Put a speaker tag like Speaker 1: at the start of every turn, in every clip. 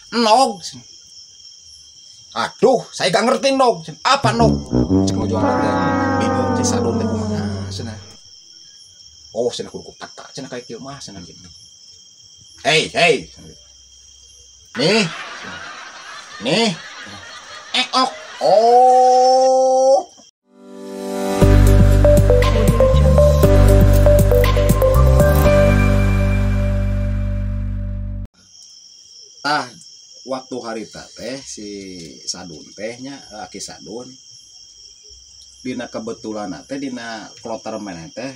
Speaker 1: Nog. Aduh, saya gak ngerti nog. Apa nog? Cek nu jualan teh. Bingung si Sadun teh kumaha cenah. Oh, cenah kudu peta cenah kayak kieu mah cenah gitu. Hey, hey. Nih. Nih. Ok. Oh. Tah, waktu harita teh si Sadun teh nya Aki Sadun dina kebetulan teh dina kloter maneh teh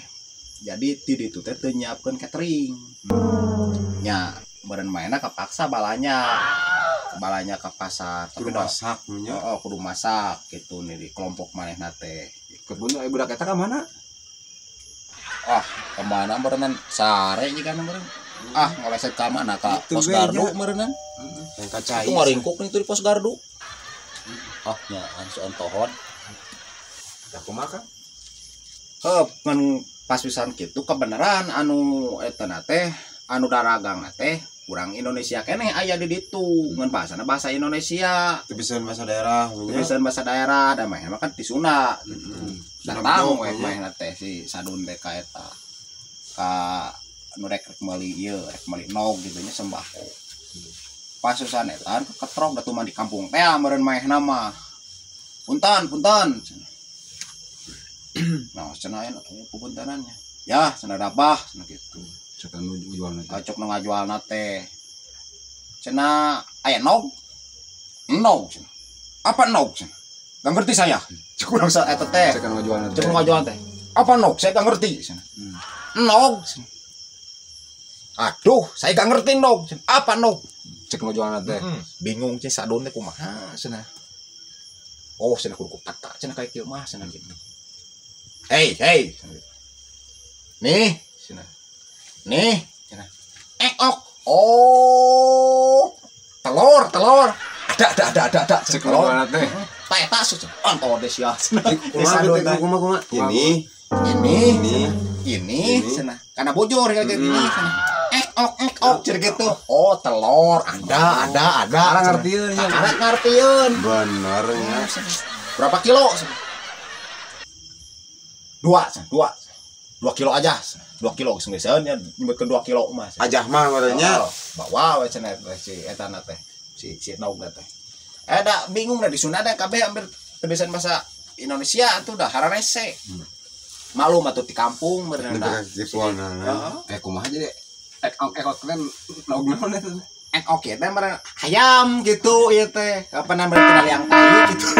Speaker 1: jadi ti ditu teh teu nyiapkeun catering. Nya meureun maena kepaksa balanya ke pasar tapi
Speaker 2: kudu masak nya.
Speaker 1: Oh, kudu masak gitu nih di kelompok manehna teh.
Speaker 2: Kebun aya budak eta ka mana?
Speaker 1: Ah, kemana meureun sare jiga meureun. Ah, ngoleset ka mana ka pos gardu meureun.
Speaker 2: Yang kacai.
Speaker 1: Itu ngaringkuk nih tuh di pos gardu. Ah, nya langsung ontohon.
Speaker 2: Ya kumaha?
Speaker 1: Heup, ngan pas pisan kitu kebenaran anu eta na teh, anu daragang na teh urang Indonesia keneh aya di ditu. Ngan bahasana bahasa Indonesia.
Speaker 2: Teu bisa bahasa daerah,
Speaker 1: teu bisa bahasa daerah, da mah kan di Sunda gitu. Datang we mah teh si Sadun teh ka eta. Ka nu rek meuli ieu, rek meuli nog gitu nya sembako. Pas susan eta ketrok da tuman di kampung teh meureun maehna mah. Punten, punten. Nah, cenah aya pupuntenannya. Ya, cenah dabah cenah kitu.
Speaker 2: Cek nu jualna teh.
Speaker 1: Cek nu ngajualna teh. Cenah aya nog? Nog cenah. Apa nog cenah? Gak ngerti saya. Cek urang sa eta teh.
Speaker 2: Cek nu ngajualna teh.
Speaker 1: Cek nu ngajualna teh. Apa nog? Saya gak ngerti cenah. Nog. Aduh, saya gak ngerti nog. Apa nog?
Speaker 2: Cek nu jualna teh.
Speaker 1: Bingung cing Sadun teh kumaha cenah. Oh, cenah kudu peta cenah kayak kieu mah cenah gitu. Hey, hey. Nih, cenah. Nih, cenah. Ok. Oh. Telur, telur. Ada.
Speaker 2: Cek nu jualna teh.
Speaker 1: Ta eta cenah. Antor deh sia cenah.
Speaker 2: Kumaha kumaha. Ini,
Speaker 1: ini cenah. Karena bojor kayak gini cenah. Ok cenah gitu. Oh, telur ada.
Speaker 2: Karena ngertieun nya.
Speaker 1: Karena ngertieun.
Speaker 2: Bener nya.
Speaker 1: Berapa kilo? 2 kilo aja. 2 kilo geus nya nyebutkeun 2 kilo mah.
Speaker 2: Aja mah katanya.
Speaker 1: Bawa we cenah si eta na teh. Si nog teh. Da bingung da di Sunda da kabeh hampir tebisan bahasa Indonesia atuh dah hararese. Malum atuh di kampung meureun da.
Speaker 2: Heeh. Kumaha jadi ek ok teh nog naon eta teh?
Speaker 1: Ek ok teh meureun hayam gitu ieu teh. Apa namanya tinggal yang tai gitu.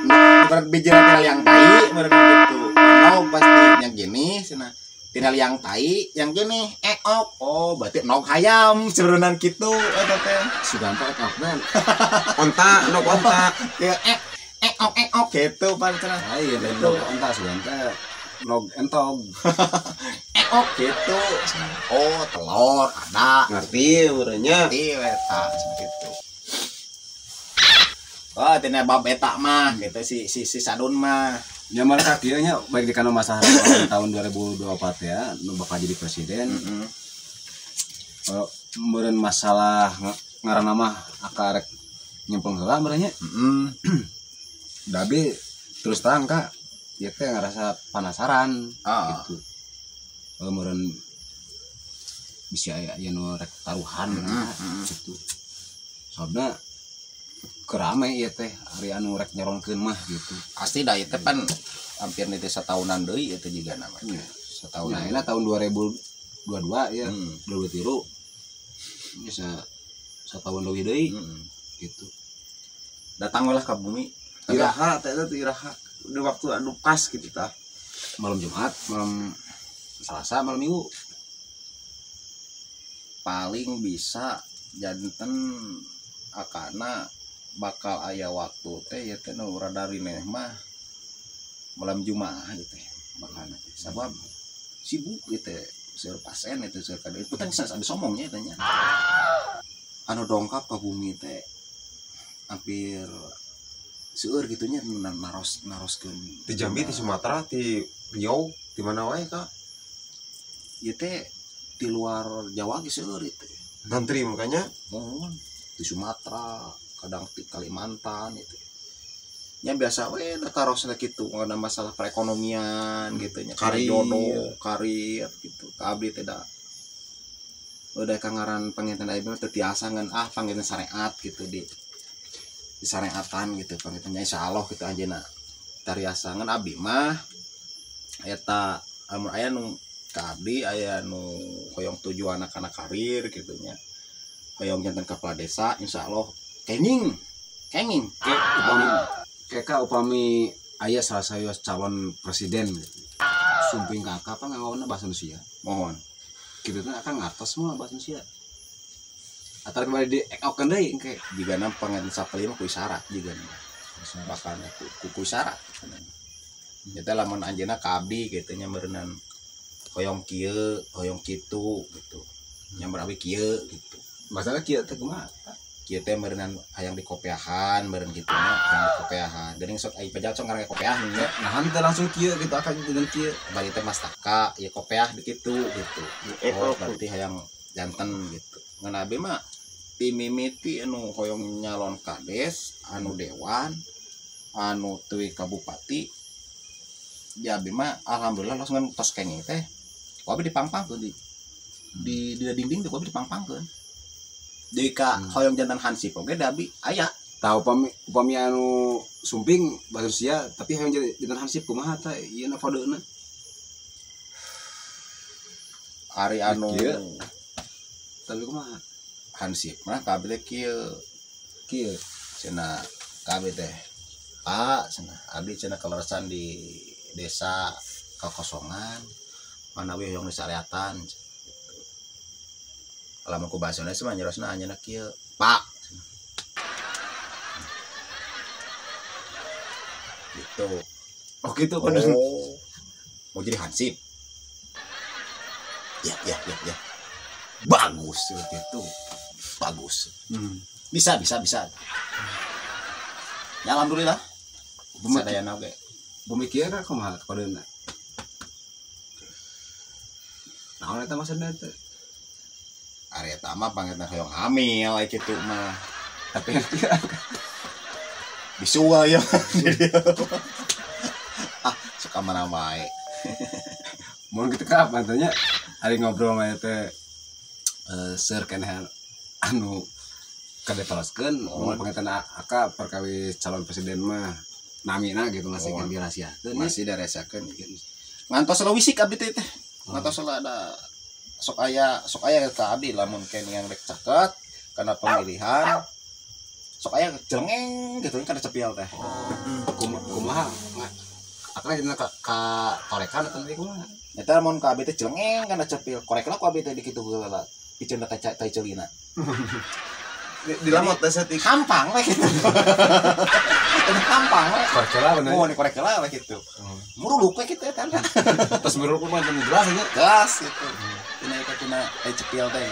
Speaker 1: Meureun bijil tinggal yang tai meureun gitu. Nog pasti yang gini cenah. Tinggal yang tai yang gini ek ok. Oh, berarti nog hayam sebenarnya gitu eta teh.
Speaker 2: Sugan teh ek ok teh. Onta, nog onta.
Speaker 1: Ya ek ok gitu pan cenah.
Speaker 2: Iya, nog onta sugan teh. Nog entog.
Speaker 1: Ok gitu. Oh, telur ada.
Speaker 2: Ngerti meureunnya.
Speaker 1: Ngerti eta gitu. Oh, tina bab eta mah gitu si Sadun mah.
Speaker 2: Nya mereka kieu nya baik di kana masalah tahun 2024 ya, nu bakal jadi presiden. Meureun masalah ngaranna mah akarek nyemplung heula meureun nya. Dabi terus terang Kak, ieu teh ngerasa penasaran gitu. Meureun bisa aya nu rek taruhan gitu. Soalna kerame ieu teh ari anu rek nyaronkeun mah gitu.
Speaker 1: Pasti da ieu teh pan hampir nih setahunan deui eta jiga namanya. Setahunan.
Speaker 2: Nah, ini tahun 2022 ya, 2023. Bisa setahun leuwih deui. Gitu.
Speaker 1: Datang lah ke bumi.
Speaker 3: Iraha teh eta iraha. Udah waktu anu pas gitu tah.
Speaker 2: Malam Jumat, malam Selasa, malam Minggu.
Speaker 1: Paling bisa janten akana bakal aya waktu teh ya teh nu rada rineh mah malam Jumat gitu teh bakana teh sabab sibuk gitu teh seueur pasien itu seueur kade itu teh geus abis omongnya teh nya anu dongkap ka bumi teh hampir seueur gitu nya naroskeun
Speaker 3: di Jambi, di Sumatera, di Riau, di mana wae Kak?
Speaker 1: Ieu teh di luar Jawa geus seueur ieu teh.
Speaker 3: Ngantri makanya
Speaker 1: mohon di Sumatera kadang di Kalimantan itu nya biasa we tarosna kitu ngeunah masalah perekonomian gitu nya
Speaker 3: Karir.
Speaker 1: Jodoh karir gitu ka abdi teh da udah kangaran panginten abdi mah teu tiasa ngan panginten syariat gitu di syariatan gitu panginten nya insyaallah gitu anjeunna tariasa ngan abdi mah eta amun aya nu ka abdi aya nu hoyong tujuan kana karir gitu nya hoyong janten kepala desa insyaallah kenging kenging
Speaker 2: Upami keka upami aya salah saya calon presiden sumping ka apa nganggawana bahasa Indonesia
Speaker 1: mohon
Speaker 2: kitu teh akan ngartos semua bahasa Indonesia atau kembali di ekokeun deui engke
Speaker 1: jigana panginten sapali mah ku isyarat jigana bahkan ku isyarat eta lamun anjeunna ka abdi kitu nya meureunnan hoyong kieu hoyong kitu gitu nya meureun kieu gitu
Speaker 2: masalah kieu teh kumaha
Speaker 1: kieu teh meureunnan hayang dikopeahan meureun kitu nya hayang dikopeahan geuning sok ai pejat sok ngaran kopeah nya
Speaker 2: nah henteu langsung kieu gitu akan dengan kieu
Speaker 1: bari teh mastaka ieu kopeah di kitu gitu oh berarti hayang janten gitu ngan abdi mah timimiti anu hoyong nyalon kades anu dewan anu teuy ka bupati di abdi mah alhamdulillah langsung tos kenging teh ku abdi dipangpangkeun di dinding teh ku abdi dipangpangkeun deui ka hoyong janten hansip oge da abdi aya
Speaker 2: tahu upami anu sumping bahasa Rusia tapi hoyong janten hansip kumaha teh ieu na kodeuna
Speaker 1: ari anu
Speaker 2: tapi kumaha
Speaker 1: hansip mah ka abdi teh kieu
Speaker 2: kieu
Speaker 1: cenah ka abdi teh Pak cenah abdi cenah kaleresan di desa kakosongan mana we hoyong disareatan gitu. Lamun ku bahasa Indonesia mah nyerosna anjeunna kieu Pak gitu.
Speaker 3: Oh gitu kode.
Speaker 1: Oh, mau jadi hansip ya ya ya ya bagus seperti itu bagus. Bisa bisa bisa ya alhamdulillah sadayana oge
Speaker 2: pemikir ka kumaha kodeuna naon eta maksudna teh
Speaker 1: ari eta mah panginten hoyong hamil aya kitu mah
Speaker 2: tapi
Speaker 1: visual ya ah suka mana wae
Speaker 2: mun kitu ka tanya ari ngobrol mah teh seur keneh anu kadeparoskeun mun panginten aka perkawis calon presiden mah namina gitu masih kan dirahasiakeun
Speaker 1: masih dirahasiakeun ngantos wisik abdi teh ngantos ada sok aya ka abdi lamun keningan rek caket kana pemilihan sok aya jelengeng gitu kan cepil teh
Speaker 2: kumaha akana dina ka korekan atau kumaha
Speaker 1: eta lamun ka abdi teh jelengeng kana cepil korekna ku abdi teh di kitu heula piceun tai ceulina
Speaker 3: di lamot teh setik
Speaker 1: hampang we kitu hampang we
Speaker 2: korek heula bener
Speaker 1: oh korek heula we kitu muruluk we kitu eta
Speaker 2: terus muruluk mah jelas nya
Speaker 1: jelas gitu tina eta tina cepil teh.